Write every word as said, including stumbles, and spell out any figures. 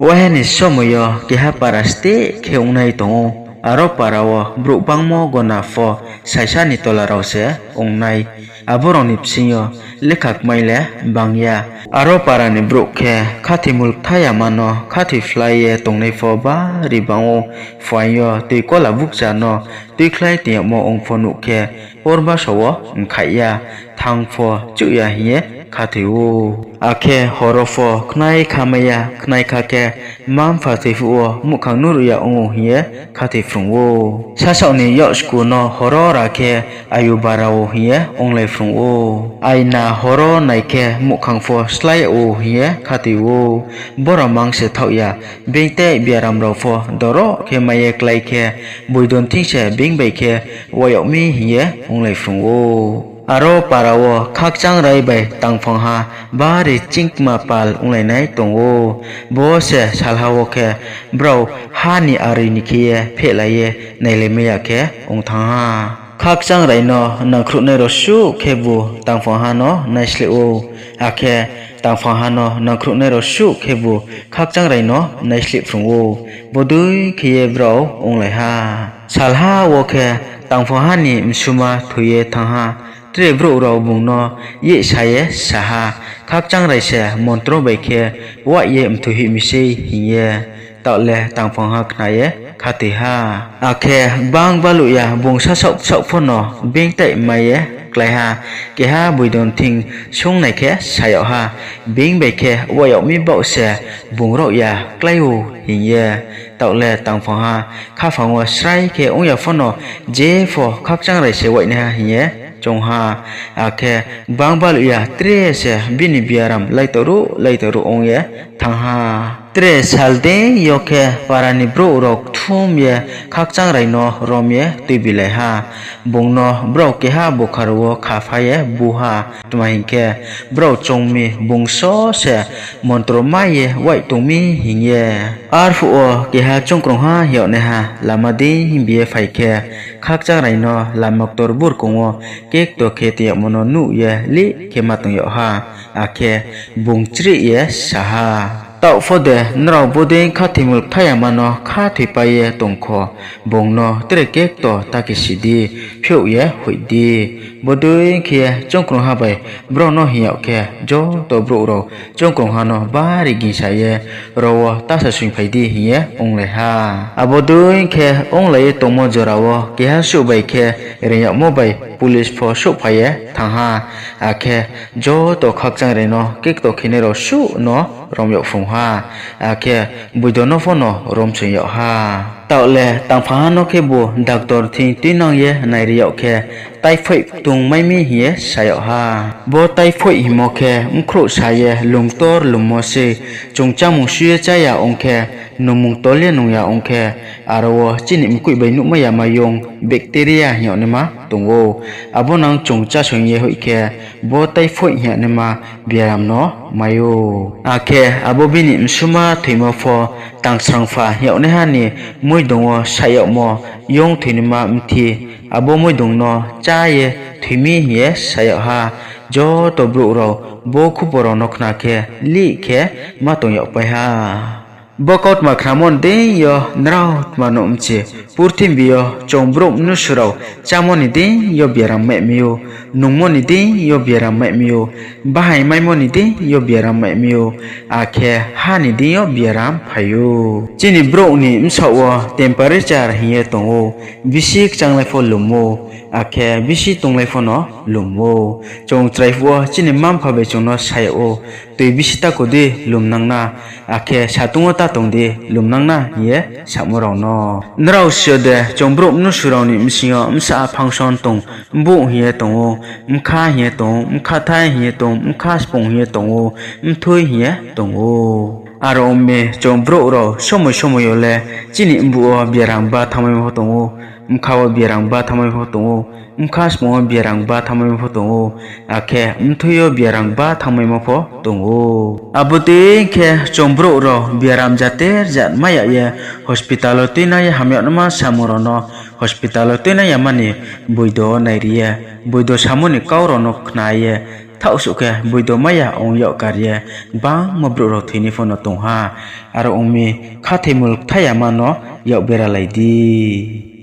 Waiha ni somoi yo keha para steh khe ongnai tong ou. Aro para wo brouh bangmo gona pho saisa ni tola rao se ongnai. Abo rao ni bsing yo lekha kmai le bang ya. Aro para ni brouh khe khathoimul kthayama no khathoiphlai ye tongnai pho bari bang ou. Phuaing yo toi kola bukcha no tuikhlai toing yagmo ong pho nuh khe, porbaso wo mkhaih ya, thanng pho chuh ya hing ye khathoi ou. Akhe hor wo pho khnai kha mai ya, khnai kha khe, mma-mpha thoi phuh wo muhkhang nuhruh ya ong ou hing ye khathoiphrung ou. Sasaoh ni yaksku no hor wo ra khe, ayu bara ou hing ye onglai phrung ou. Aina hor wo nai khe muhkhang pho slái yag ou hing ye khathoi ou. Boro mang se thaoh ya, being tei biaram rao pho doro khe mai ye klái khe, boido ni thing se being bai khe wai yag mi hing ye onglai phrung ou. Aro para wo khakchangrai bai tangphangha bari chingkma pal onglainai tong ou. Bo se salha wo khe brao ha ni aroi ni khe ye phehlai ye nailaimai ya khe ong thanng ha. Khakchangrai no nangkhruhnai rao suh khebu tangphangha no naisleh ou, akhe tangphangha no nangkhruhnai rao suh khebu khakchangrai no naisleh phrung ou. Bodei khe ye brao onglai ha. Salha wo khe tangphangha ni bsuma thoi ye thanng ha. Tre brouh rao bung no yehsa ye sa ha, Khakchangrai se montro bai khe waih ye mthoihoih mi sei, hing ye. Taoh le tangphangha khna ye khathoi ha. Akhe gbang baluh ya bung sasaoh bsaoh pho no being tei mai ye klái ha. Keha boido ni thing swunng nai khe sa yag ha, being bai khe wai yag mi baoh se bung raoh ya klái ou, hing ye. Taoh le tangphangha khaphang wo srai khe ong ya pho no, je pho khakchangrai se waih nai ha hing ye choung ha. Akhe gbang baluh ya tre se bini biaram laitaoh ruh laitaoh ruh ong ye thanng ha. Tre sal dei yo khe para ni brouh rao kthum ye khakchangrai no rom ye tuibilai ha. Bung no brao keha bokharo wo khapha ye bu ha. Tma hing khe, brao choung mi bung só se montro mai ye waih tong mi hing ye. Arphuh wo keha choungkrungha hing yagnaiha lama dei hingbi ye phai khe, khakchangrai no lama ktor burkong wo kekto khe toing yagmo no nuh ye lih khe ma tong yag ha, akhe bung chrih ye sa ha, Taoh pho de nrao bodei khathoimul kthayama no khathoipai ye tong kho, bung no tre kekto ta khe si di, phiouh ye hoih di. Bodei khe choungkrungha bai brao no hing yag khe, joto brouh rao choungkrungha no bari gingsa ye, Ro wo ta sa soingphai di, hing ye onglai ha. Abo dei khe onglai ye tongmo jora wo keha suh bai khe reing yagmo bai police pho souhphai ye thanng ha. Akhe joto khakchangrai no kekto khenai rao suh no rom yag phrung ha. Akhe boido no pho no romsoing yag ha. Taoh le tangphangha no khebu doctor thing tuinang ye nairi yag khe, typhoid tongmai mi hing ye sa yag ha. Bo typhoid hingmo khe bkhrouh sa ye lum ktor lummo sei, chung chámung sui ye chá ya ong khe, nungmung tol ye nung ya ong khe, aro wo chini mkoih bai nuhmai yama yong bacteria hing yag naima tong ou. Abo nang chung chásoing ye hoih khe, bo typhoid hing yag naima biaram no mai ou. Akhe abo bini bsuma thoimo pho tangsrangpha hing yag naiha ni moidong wo saih yagmo yong thoinaima mthi, abo moidong no chá ye thoi mi hing ye sa yag ha. Joto brouh rao bo khupor rao no khna khe lih khe ma tong yagpai ha. Bo kautma khnamo ni deing yo nrao tma no mchi, purthimbi yo chung brouh mnusu rao chámo ni deing yo biaram mai mi ou, nungmo ni deing yo biaram mai mi ou, bahaing maimo ni deing yo biaram mai mi ou, akhe ha ni deing yo biaram phai ou. Chini brouh ni bsaoh wo temperature hing ye tong ou, bisi kchanglai pho lum ou, akhe bisi tonglai pho no lum ou. Chung chrai phuh wo chini mma-mpha bai chung no sa yag ou, Toi bisi ta ku di, lumnang na, akhe satung wo ta tong di, lumnang na, hing ye samo rao no. Nrao si yo de, chung brouh mnusu rao ni bsing yo bsa function tong, mbuh hing ye tong ou, bkha hing ye tong ou, bkhathai hing ye tong ou, bkha spung hing ye tong ou, mthoi hing ye tong ou. Aro ong mi, chung brouh rao somoi somoi yo le chini mbuh wo biaram ba thanngmaimo pho tong ou, bkha wo biaram ba thanngmaimo pho tong ou, bkha spung wo biaram ba thanngmaimo pho tong ou, akhe mthoi yo biaram ba thanngmaimo pho tong ou. Abo dei khe chung brouh rao biaram jater jat mai yag ye hospital wo tuinang ye ham yag naima samung rao no, hospital wo tuinang yama ni boido nairi ye, boido samo ni kau rao no khna ye, thaohsuh khe boido mai ya ong yag kar ye, gbangma brouh rao thoi ni pho no tong ha. Aro ong mi, khathoimul kthai yama no yak beralai di.